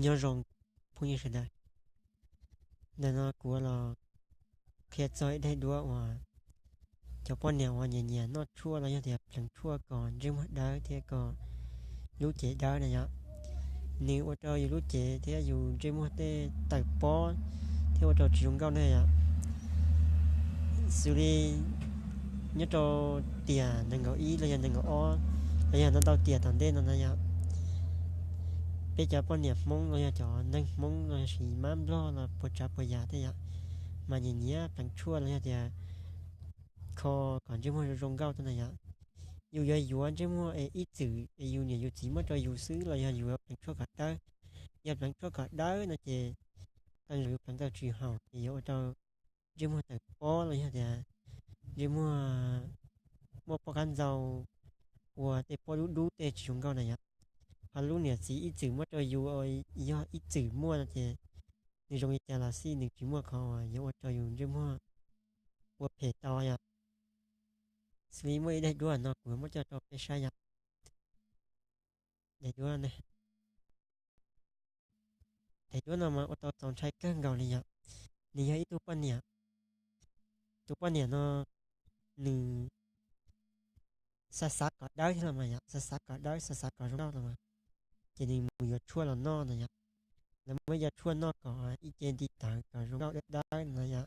Nyob zoo phooj ywg sawv daws, ntawm no kuv los qhia txog ib daim duab uas cov poj niam uas nyiam nyiam noj tshuaj los yog tias pleev tshuaj kom ntsej muag dawb thiab kom lub cev dawb na yom. Nws ua rau yus lub cev thiab yus ntsej muag tej tawm pob thiab ua rau tsis zoo nkauj na yom. Xws li nyob rau tiam nees nkaum ib los yog nees nkaum ob los yog ntau ntau tiam tom ntej no na yom, peb cov poj niam Hmoob los yog cov neeg Hmoob los sis mab Nplog los puas tsav puas yam tej yom, mas nyiam nyiam pleev tshuaj los yog tias kho kom ntsej muag zoo zoo nkauj tej na yom. Yus yuav yuav ntsej muag es ib txwm es yus niam yus txiv muab rau yus xwb los yog yus yuav pleev tshuaj kom dawb? Yog pleev tshuaj kom dawb no ces tej zaum yus pleev tau tsis haum ces yuav ua rau ntsej muag tawm pob los yog tias ntsej muag muaj pob qab ntxau ua tej pob dub dub tej tsis zoo nkauj na yom. Ho lub niam txiv ib txwm muab rau yus, yog ib txwm muaj no ces nws zoo li cas los xij nws tsis muaj qhov uas yuav ua rau yus ntsej muag ua phem tau yom. Xws li muaj ib daim duab no kuv muab coj rau peb saib yom. Daim duab, daim duab no mas ua tau txaus ntshai kawg nkaus li yom. Nws yog ib tug poj niam, tus poj niam no nws xav xav kom dawb thiab los mas yom, xav xav kom dawb xav xav kom zoo nkauj los mas, ces nws mus yuav tshuaj los noj no yom. Lawv muab cov tshuaj noj kom ib ce nti tawv kom zoo nkauj dawb dawb no yom.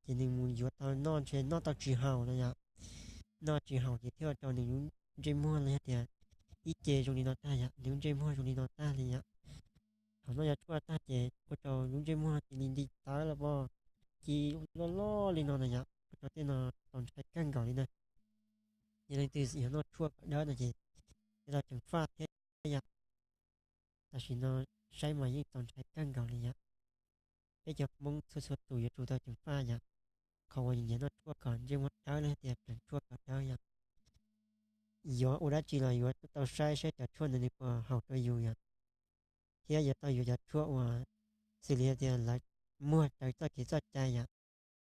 Ces nws mus yuav tau noj ntshe noj tau tsis haum no yom. Noj tsis haum ces thiaj ua rau nws lub ntsej muag los yog tias ib ce zoo li no tag yom, nws lub ntsej muag zoo li no tag li yom. Thaum noj cov tshuaj tag ces ua rau lub ntsej muag cia li nti tawv los pom, ci loj loj li no na yom, ua rau tej no txaus ntshai kawg nkaus li na. Yog leej twg yog noj tshuaj kom dawb no ces yuav tau ceev faj thiab yom. Tam sim no saib mas yeej txaus ntshai kawg nkaus li yom. Peb cov Hmoob txhua txhua tus yuav tsum tau ceev faj yom, qhov uas nyiam noj tshuaj kom ntsej muag dawb los yog tias pleev tshuaj kom dawb yom. Yuav ua dab tsi los yuav tau saib saib cov tshuaj ntawd nws puas haum rau yus yom, thiab yuav tau yuav cov tshuaj uas xws li tias lawv muag raws txoj kev txoj cai yom.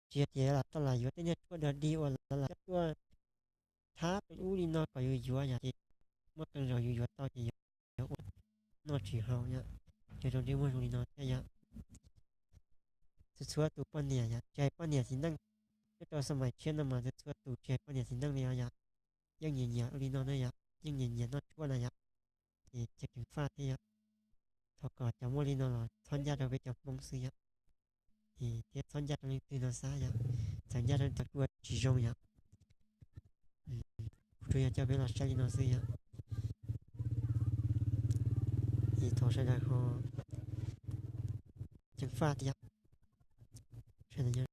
Tsis yog tias lam tau lam yuav tej niag tshuaj dog dig uas lawv lam coj tuaj thab ub li no kom yus yuav yom, ces muaj qee zaus yus yuav tau ces yus yuav ua noj tsis haum yom, yuav rau ntsej muag zoo li no thiab yom. Txhua txhua tus poj niam yom, tsis hais poj niam txiv neej, nyob rau xab mais tshiab no mas txhua txhua tus tsis hais poj niam txiv neej li os yom, yeej nyiam nyiam ua li no na yom, yeej nyiam nyiam noj tshuaj na yom. Ces cia ceev faj thiab yom. Thov kom cov muaj li no los txhob ncaj rau peb cov Hmoob xwb yom, es thiab txhob ncaj rau leej twg no xav yom, txawm ncaj rau tau kuj tsis zoo yom. Kuv tsuas yog coj peb los saib li no xwb yom, es thov sawv daws ho ceev faj thiab yom. Sawv daws nyob